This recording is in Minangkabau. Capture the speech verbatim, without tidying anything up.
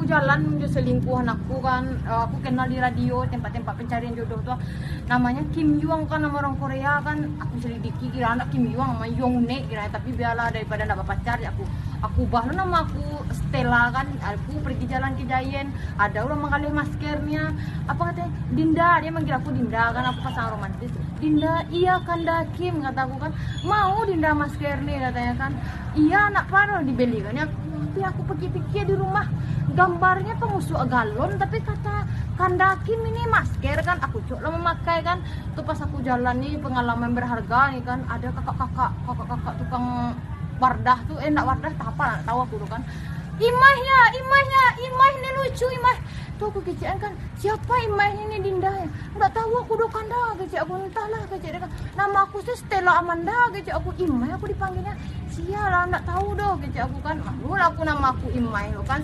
Jalan jo selingkuhan aku kan, eh, aku kenal di radio, tempat-tempat pencarian jodoh tu. Namanya Kim Yuang kan, nama orang Korea kan. Aku selidiki, kira anak Kim Yuang, nama Yong Nek kira, tapi biarlah, daripada ndak bapacar, ya aku, aku ubah lo nama aku Stella kan. Aku pergi jalan ke Giant, ada urang manggaleh maskernya. Apa katanya? Dinda, dia manggil aku Dinda kan, aku pasang romantis. "Dinda, iya Kanda Kim," kata aku kan. "Mau Dinda masker ni," katanya kan. "Iya, nak pano dibeli kan." Ya, tapi aku pikir-pikir di rumah, gambarnya pemusuak galon, tapi kata Kanda Kim ini masker kan, aku cok lah memakai kan. Tu pas aku jalan ni, pengalaman berharga ni kan, ada kakak-kakak, kakak-kakak tukang Wardah tu, eh, ndak Wardah, tak apa, ndak tahu aku tu kan. "Imah ya, Imah ya, Imah ni lucu, Imah." Tu aku kecekan kan, "Siapa Imah ini, Dinda ya?" "Ndak tahu aku doh, Kanda," kecek aku. "Entahlah," kecek dia kan. "Nama aku sih Stella Amanda," kecek aku. "Imah aku dipanggilnya." "Sialah, ndak tahu doh," kecek aku kan. Malu lah aku nama aku Imah tu kan.